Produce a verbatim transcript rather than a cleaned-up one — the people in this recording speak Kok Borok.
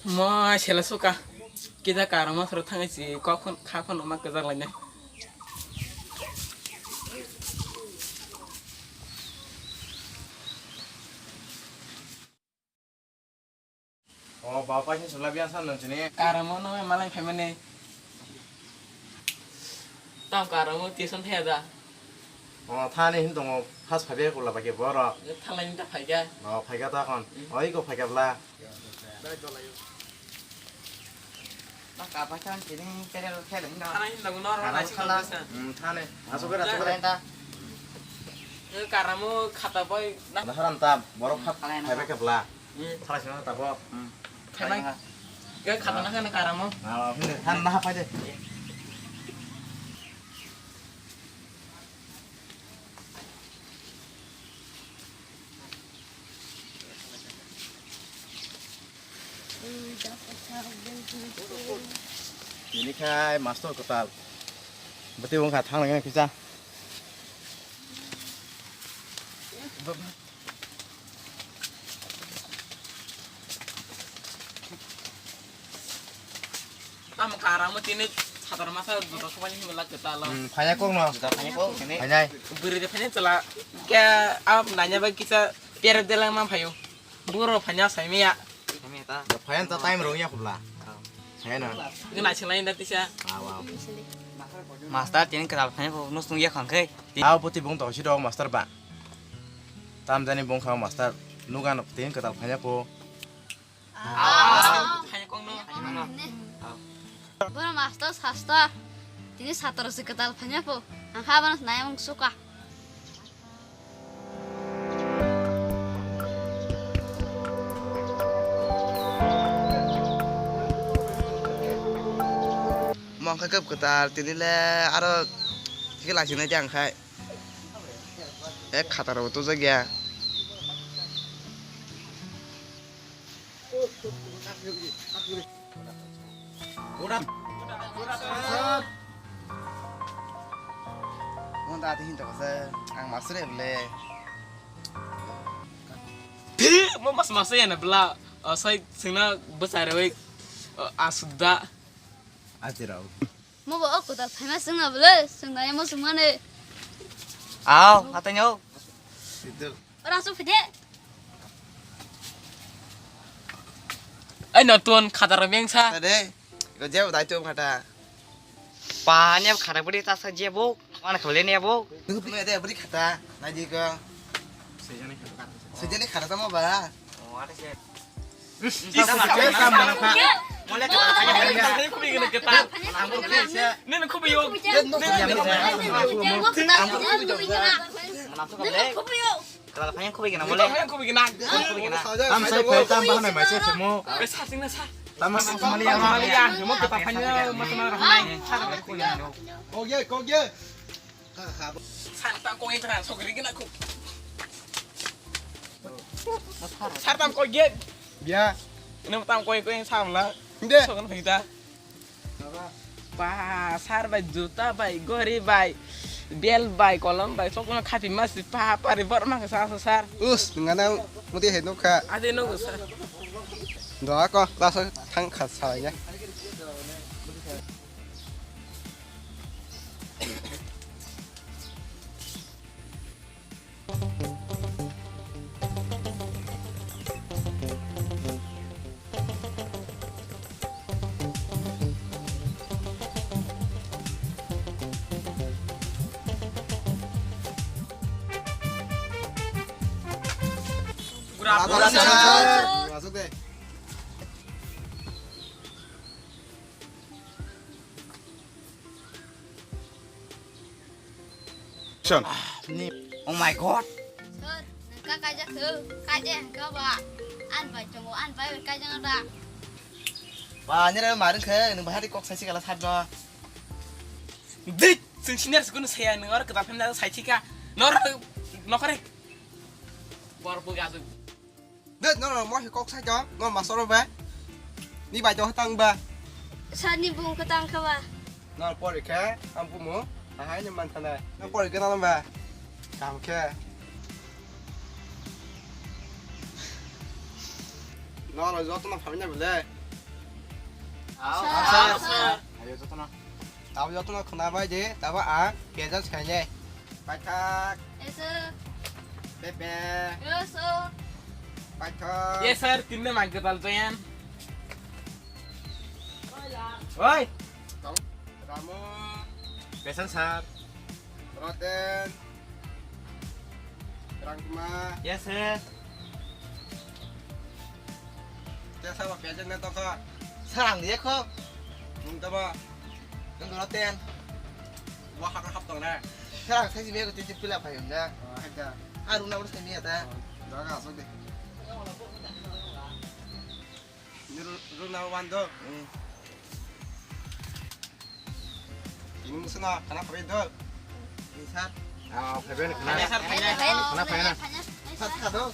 Mo sela suka. Kida karama soro thangai si kok khon kha khon ma kajak lainai. O ba paisa sula biya san nang sini. Karamo no malai phaimani. Tam karamo tuition thaya da. O thani hin tongo, has phaibe kula bagi boro. Thalai ni ta phaika. O phaika ta kon. Hmm. Oi ko phaika bla. Baka baka sini kere kere hinda. Thalai ni tongo nor. Karamo nasi khala. Kon bisa. Hmm, thani. Asuk kere, asuk kere. Khala ta. Karamo khata boy. Nah haram ta, borok khat. Khala na. Phaibe kebla. Hmm. Thalai sini ta bo. Hmm. Khalai. Khalai. Ke khata na kana karamo. Ah, hini, than na phai de. Ini khai master kwtal. Beti wngkha thang nang kisa. Tamo karamo tini satar masa joto sobani himla kwtalo. Hmm, phaya kok no. Joto phaya kok, sini. Phaya. Bwrwi de phaya chwla. Khe a nanya bai kisa pere delang ma phayo. Buro phanya saimiya. Saimiya ta. Da phaya ta time rong ya khubla. Oh. Phaya na. Ngi na chilai da tisa. Wow, wow. Master tini kwtal phanya ko nus nung ya khang khai. Aw poti bung to si dong master ba. Tam jani bung kha master. Nuga no tini kwtal phanya ko. Ah. Phanya ko no. Bono master sasta. Tini satro si kwtal phanya ko. Ang ha bono nai mung suka. Mongkha kep kwtal tini le aro thik laising nai tei ang khai ek khataro tujak ya. Mo da ti hin to se ang masure bole. Phi mo mas mas ya na bla. Sai singna bwsai rewi asukda. Ajirao. Mo bo o kwtal phaima swngna bole, swngna mo swngmani. Aw, hatai no. Situ. Ora su phide. Ai no ton khata ra meng sa. Tade. Ko jeb dai tu khata. Pa ne khata budi ta sa jebo. Mana khale ne bo. Nung tu me de budi khata. Nai di ko. Sejani khata. Sejani khata mo ba. Oh, ada se. Sar tam koi ge. Sar tam koi ge. Biya. Ino tam koi koi samla. Inde. Sokan phai ta. Ba, sar bai, juta bai, gori bai, bel bai, kolom bai, sokono khapi masi pa pari bor ma sa sa sar. Us, ngana muti he nukha. Ade no sar. Do ko, laso thang kha sa ya. Masuk deh. Action. Ah, ni, oh my God. Sir, nang ka kaijak kho, kaijak hwnkha ba. An bai tongo, an bai bai kaijak da. Ba, ni ra maring khe, nang bahari kok sai sikala sat no. Dik, sing senior sukun saya nang or kita pemda sai sika. Nor, nokare. Bor bu gadu. De, no, no, mo hi kok sai to, no, masoro ba. Ni bai to tang ba. Sani bung ko tang ka ba. No, pori khe, am pu mo, ahai ni man thana. No, pori khe na ba. Kam khe. No, no, joto na phamina bele. Sir. Ayo, jotono. Tabo jotono khwna bai di, tabo ang present khainai. Paithak. Yes, sir. Pepe. Yes, sir. Paithak. Yes, sir. Tinno mangkal toyan. Oi. Tong. Ramu. Present, sir. Roten. Rangkuma. Yes, sir. Te sabo present na toko. Sir, ang dia kho. Nung tabo. Nung Roten. Wa hak hak tong na. Sir, ang sai jibe ko titi pila phai unda. Oh, hak da. Aru na urus kami ada. Oh, daga asuk de. Ini ru-, room number one do. Hmm. Ini musuh na, kana pakai do. Ini sir. Ah, pakai ni, kana? Pakai, sir, pakai. Kana pakai na? Sir, kado.